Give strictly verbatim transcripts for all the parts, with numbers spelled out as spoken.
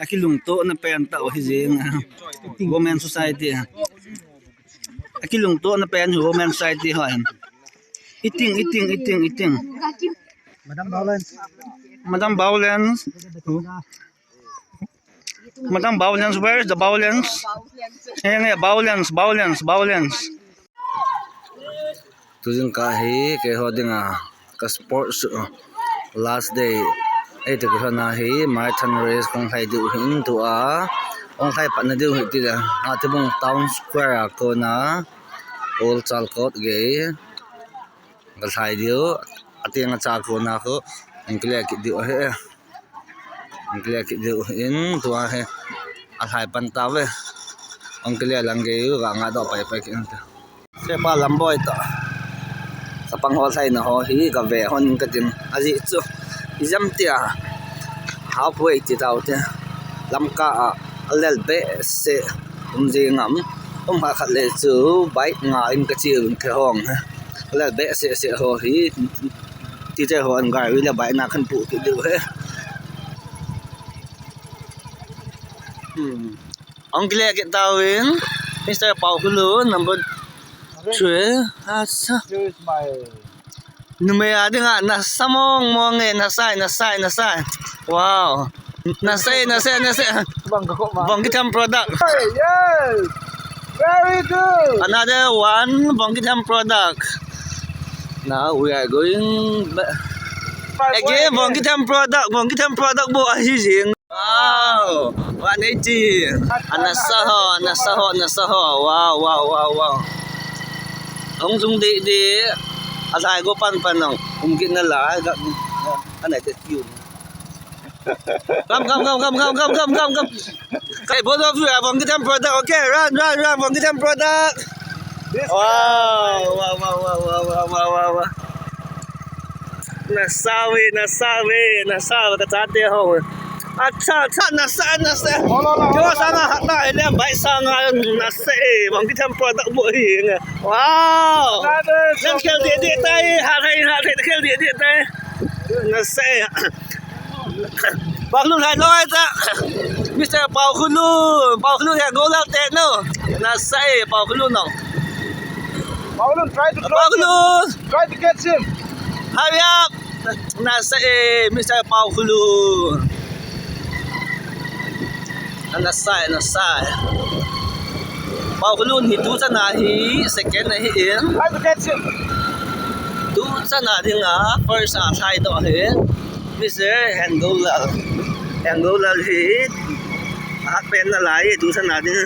Akilungtohna pen tah hi jing. Women Society. Akilungtohna pen hi Women Society ho. Eating, eating, eating, eating. Madam Violence. Madam Violence. Madam Violence, where is the violence? Hey, hey, violence, violence, violence. Tujing ka hi, keiho dinga, ka sports, uh, last day. Ei, tu keiho na hi, marathon race kong lhai diu hin tua. Kong lhai pat na diu hi ti da. Hatibung Town Square a kona. Old Chalcot gei. Ka lhai diu. Ateng a cha kona ko. Ang kile kit diu he. Ang kile kit diu hin tua he. A lhai pan ta ve. Ang kile lang gei u ga nga do pai pai kit. Sepa Lamboi to. Sapang ho lhaina ho hi ka ve hon ka tin. Ajeh chu. Ijam tia. Halfway ti tau te. Lamka a, a lel behseh. Um jing am. Um kha khat le chu bike nga in ka chiu in ka hong. A lel behseh seh ho hi. Teacher ho an gari le bike na kan pu ki diu he. Hmm. Ang kile kit tau in. Mister Pau Khulu, number three. Acha. Numei a dinga nasa mong mong e, nasa e, nasa e, nasa e. Wow. Nasa e, nasa e, nasa e. Bangkithem product. Hey, yes. Very good. Another one, Bangkithem product. Now we are going back. Again, Bangkithem product, Bangkithem product bo ahi jing. Wow, one eighty. Anasa ho, anasa ho, anasa ho. Wow, wow, wow, wow. Hung jung di di. Asai go pan pan nong. Um kit na lai. Anai te tiu. Come, come, come. Hey, both of you, Bangkithem product. Okay, run, run, run, Bangkithem product. Wow, wow, wow. Nasa ve, nasa ve, nasa ve, ka chate ho. Acha, acha, nasa, nasa. Lo, lo, lo, lo, lo. Kyo sanga hatna, ele bai sanga, nasa e, Bangkithem product bo hi. Wow. Nasa ve, nang khel di di tai, ha hai, ha hai, khel di di tai. Nasa e. Pau Khulu hai loi ta. Mister Pau Khulu, Pau Khulu hai go lau te no. Nasa e, Pau Khulu no. Pau Khulu, try to Pau Khulu. Try to catch him. Hurry up. Nasa e, Mister Pau Khulu. Nasa e, nasa e. Pau Khulu hi tu chana hi second ahi in. Try to catch him. Tu chana dinga first a lhai doh ahi. Mister Hengo Lal. Hengo Lal hi. Ahak pen nalai tu chana dinga.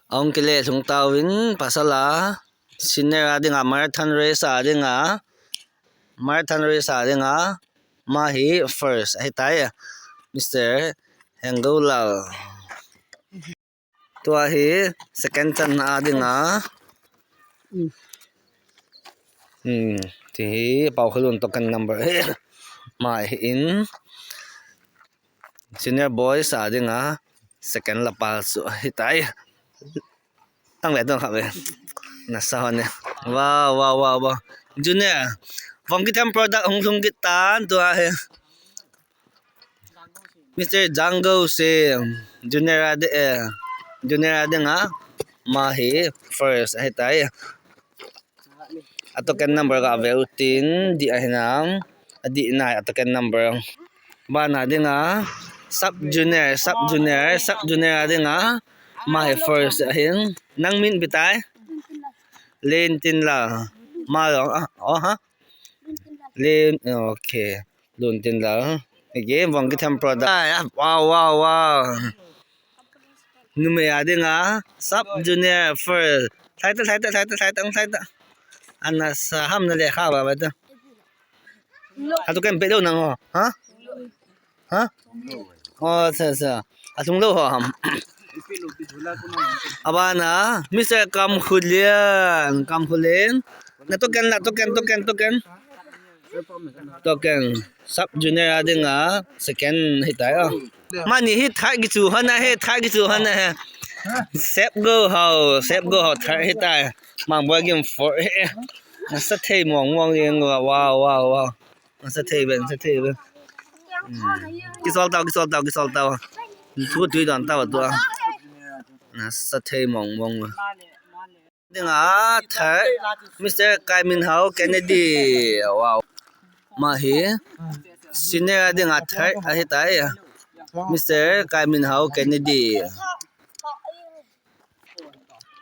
Ahung kile lhung tauvin pasal a. Senior a dinga, marathon race a dinga, marathon race a dinga, ama hi first ahitai, Mister Hengo Lal. Tua hi second channa a dinga. Hmm, ti hi Pau Khulu token number hi. Ama hi in. Senior boys a dinga second lapa chu ahitai. Tang ve, tang kha ve. Nasa hon e. Wow, wow, wow, wow. Junior. Vong Kithem product hung lhung kit tan tua hi. Mister Jango Singh. Junior a ding eh. Junior a ding a. Ama hi first ahitai. A token number ga ve utin, dih ahi nam. A dih nai a token number. Bana ding a, sub junior, sub junior, sub junior a ding a. Ama hi first ahin. Nang min ipi tai? Lentin la. Ama jong, ah, oh, ha? Len, okay. Luntin la. Again, Vong Kithem product. Ai, ah, wow, wow, wow. Numei a ding a, sub junior first. Thaita, thaita, thaita, thaita, thaita. Ana sa ham na le kha ba ba ta. Atu kan pe lo nang ho. Ha? Ha? Oh, sa, sa. Atung lo ho ham. Abana, Mister Kamkhulian, Kamkhulian. Na token la, token, token, token. Token. Sub junior a ding a, second hitai a. Mani hi third kichu hon ahi, third kichu hon ahi. Sep go ho, sep go ho, third hitai. Mangboi Gim four hi. Nasa thei mong mong jeng, wow, wow, wow. Nasa thei ben, nasa thei ben. Hmm. Kisol tau, kisol tau, kisol tau. Thu tui don tau tua. Nasa thei mong mong. Ding a third, Mister Kai Min Hao Kennedy. Wow. Ama hi senior a ding a third ahitai. Mister Kai Min Hao Kennedy.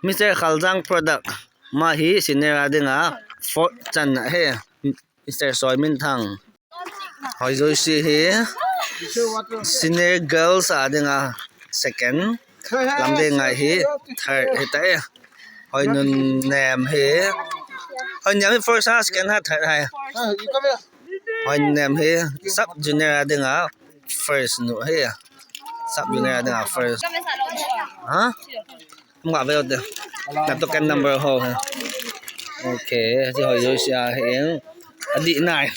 Mister Khaljang product. Ama hi senior a ding a fourth chan ahi. Mister Soi Min Thang. Hoi Joyce hi senior girls a ding a second. Lamdeng a hi third hitai. Hoi Nunnem hi. Hoi Nunnem hi first ha, second ha, third ha. Hoi Nunnem hi sub junior a ding a first nu hi. Sub junior a ding a first. Ha? Nga ve te. Na token number ho he. Okay, ti ho yo sia he. Adi nai.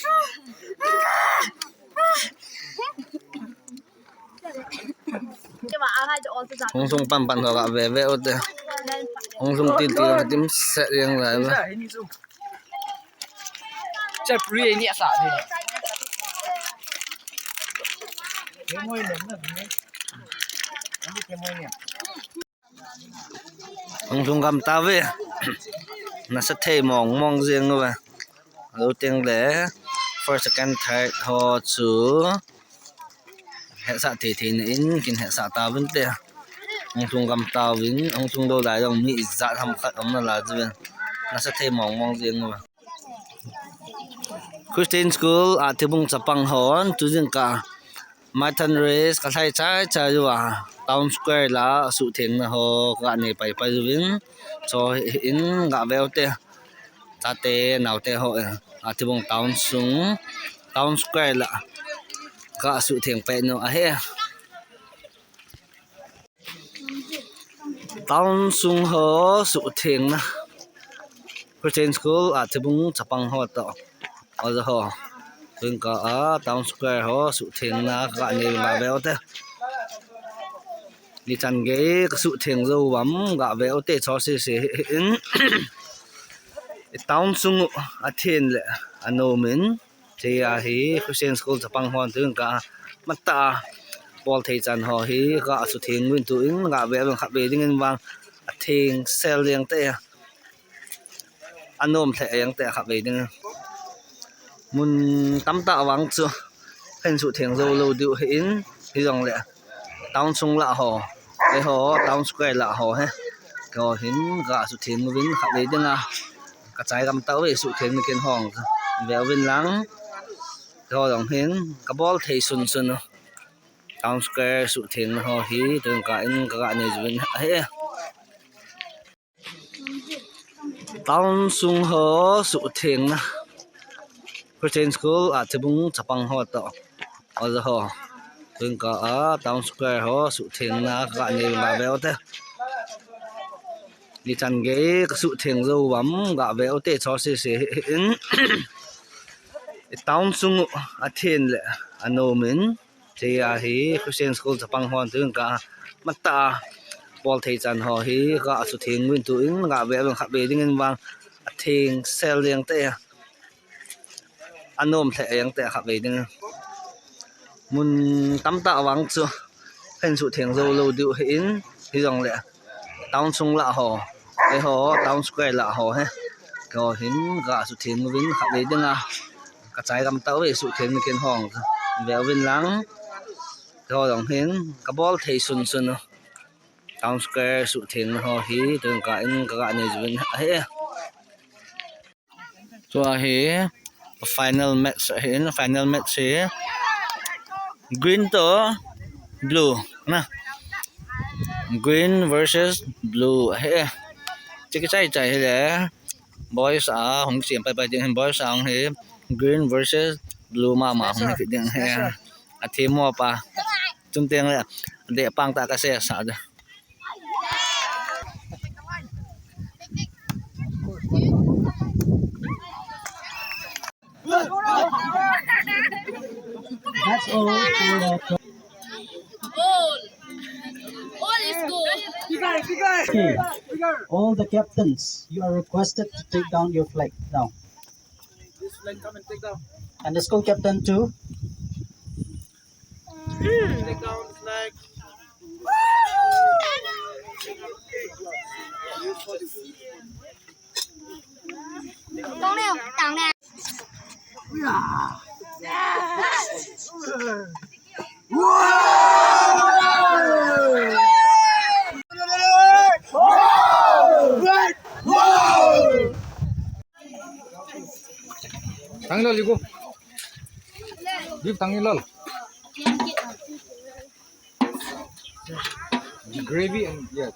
Hung sung pan pan ho ga ve ve o te. Hung sung tin tin ho tim set yang lai ba. Chapri ni asa ni. Hung lhung gam tauve. Nasa thei mong mong jeng uve. Lo teng le first, second, third ho chu hetsah thei thei na in kin hetsah tauvin te. Hung lhung gam tauvin, hung lhung lou lai jong mi ijat ham khat um nalai jeh uvin. Nasa thei mong mong jeng uve. Christian School a Thibung chapang hon tujing kah marathon race kalhai chai chai uva, Town Square la suhthengna ho kanei pai pai uvin, chu hi in gah veu te, chate naote ho, a Thibung Town sung, Town Square la kasuhtheng pai u ahi. Town sung ho suhthengna. Christian School a Thibung chapang ho toh, oja ho, tujing kah a Town Square ho suhthengna kanei veu te. Ichan gei kasuhtheng jou uvam gah veu te, chu sese in. Town sung u athen le anom in. Hiche a hi Christian School chapang hon tujing kah a matah a bol thei chan ho hi kasuhtheng uvin, tuin gah ve uvin, khatvei dingin vang atheng sel jeng te, anom lheh jeng te khatvei dingin. Mun tamtah vang chu hin suhtheng jou lou diu ahin, hijongle Town sung lah ho, eiho Town Square lah ho hi, keiho hin kasuhtheng uvin khatvei dinga kachai gam tauve, suhtheng ni kin hong ve uvin lang. Keiho jong hin kabol thei sun sun u Town Square suhthengna ho hi tujing kah in kaga nei uvin ahi. Town sung ho suhthengna. Christian School a Thibung chapang ho toh, oja ho, tujing kah a Town Square ho suhthengna kanei veu te. Ichan gei kasuhtheng jou uvam gah veu te, chu sese in. Town sung u athen le anom in. Hiche a hi Christian School chapang hon tujing kah a matah a bol thei chan ho hi kasuhtheng uvin, tuin gah ve uvin, khatvei dingin vang Atheng sel jeng te. Anom lheh jeng te khatvei ding. Mun tamtah vang chu kahin suhtheng jou lou diu ahin, hijongle town sung lah ho, eiho town square lah ho hi, keiho hin ga suhtheng uvin khatvei dinga kachai gam tauve. Suhtheng ni ken hong ve uvin lang, keiho jong hin kabol thei sunsun u. Town square suhthengna ho hi tun ka in kaga nei uvin ahi. Tua hi final match ahin, final match hi green to blue na. Green versus blue ahi. Chi kichai chai hile. Boys a hung chem pai pai ding hin, boys a hung hi green versus blue mama hung hi ding hi. Athemmo pa. Chun teng le. Deh pang ta kase sa de. That's all for the All. All is good. Okay. All the captains, you are requested to take down your flag now. This flag come and take down. And the school captain too. Take down the flag. Thang lol, you go. Give thang lol. The gravy and, yes.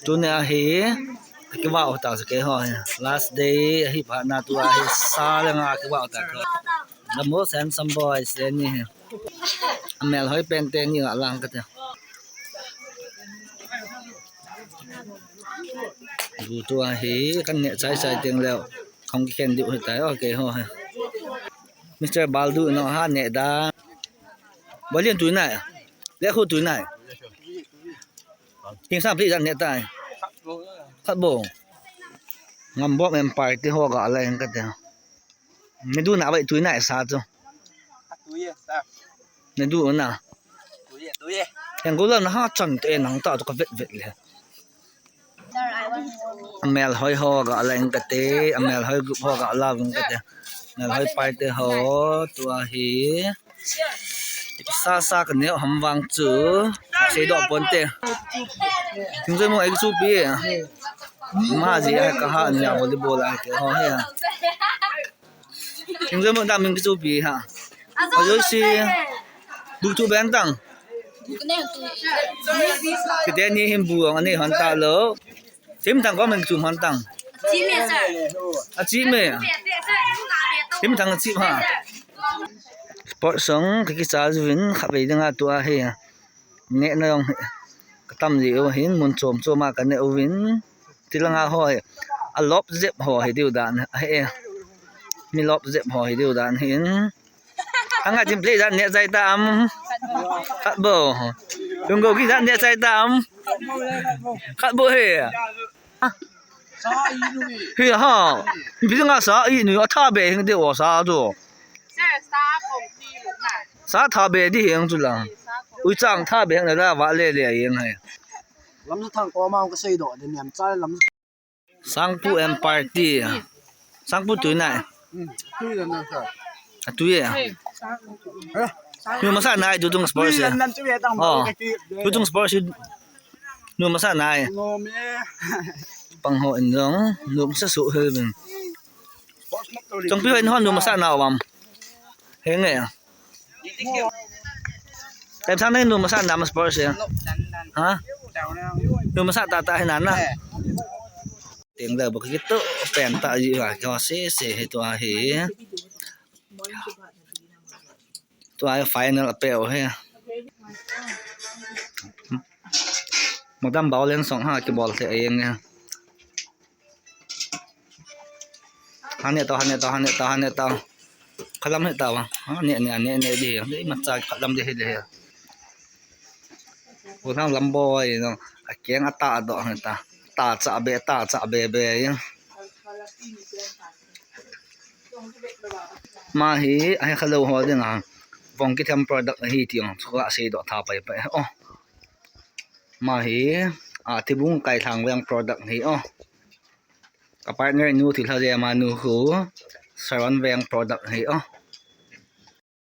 Tuni ahi, kivah u ta sa keiho hi. Last day ahi phat na, tua hi sa le nga kivah u ta keiho. The most handsome boys teni hi. Amel hoi pen teni nga lang kate. Bu tua hi kan neh chai chai teng leh. Kong kikhen diu hitai, okay ho hi. Mister Baldu no ha neh da. Bolian tui nai. Le khu tui nai. King sam pli jan neh tai. Khat bo. Ngam bom em pai ti ho ga la eng kate. Nedu na bai tui nai sa chu. Nedu na. Eng go la na ha chan te nang ta chu ka vet vet le. Amel hoi ho ga la eng kate, amel hoi group ho ga la eng kate. Amel hoi pai te ho, tua hi. Sa sa ka neo ham vang chu. Sei do pon te. King joi mo ai chu pi. Ma ji ai ka ha nia volleyball ai ke ho he. King joi mo da min chu pi ha. Oi si. Bu tu ben tang. Kite ni hin bu ang ani han ta lo. Sim thang ko min chu man tang. Chi me, sir. A chi me. Sim thang a chi ha. Sport song ka kicha juvin khatvei dinga tua hi. Neh na jong ka tam ji u hin mun chom chom a ka neh uvin. Tilanga ho hi. A lop jep ho hi diu dan hi. Mi lop jep ho hi diu dan hin. Anga jin play jan neh chai ta am. Khat bo. Lungo ki jan neh chai ta am. Khat bo he. Hi ha. Bi nga sa i nu a tha be hing de o sa do. Sa tha be di hing chu la. Ui chang tha be hing la va le le hing hai. Lam sa thang ko ma ka sei do de niam cha lam. Sangpu and party. Sangpu tui nai. Tui le na sa. A tui e. Nu masa nai tu tung sports e. Oh. Tu tung sports nu masa nai. Pang ho in jong nu masa su he bin. Chong pi ho in ho nu masa na wam. Henge. Tem sang nei nu masa na mas por se. Ha? Nu masa ta ta hina na. Teng da bak kitu pen ta ji ha ko se se he tu ahi. Tu ahi final pe o he. Madam Baulen song ha kibol the ayeng he. Hane to, hane to, hane to, hane to. Khalam he ta wa. Hane, ne, ne, ne di. Dei ma cha khalam di he de he. Ko thang lam bo ai no. Akeng atah doh hi ta. Tah cha be, tah cha be be. Ama hi, ahe khalou ho dinga vong kithem product ahi ti jong chu kasei doh tha pai pai. Oh. Ama hi, a, Thibung Kaithang veng product ahi, oh. Ka partner nu thilha jeh ama nu khu Saron veng product ahi, oh.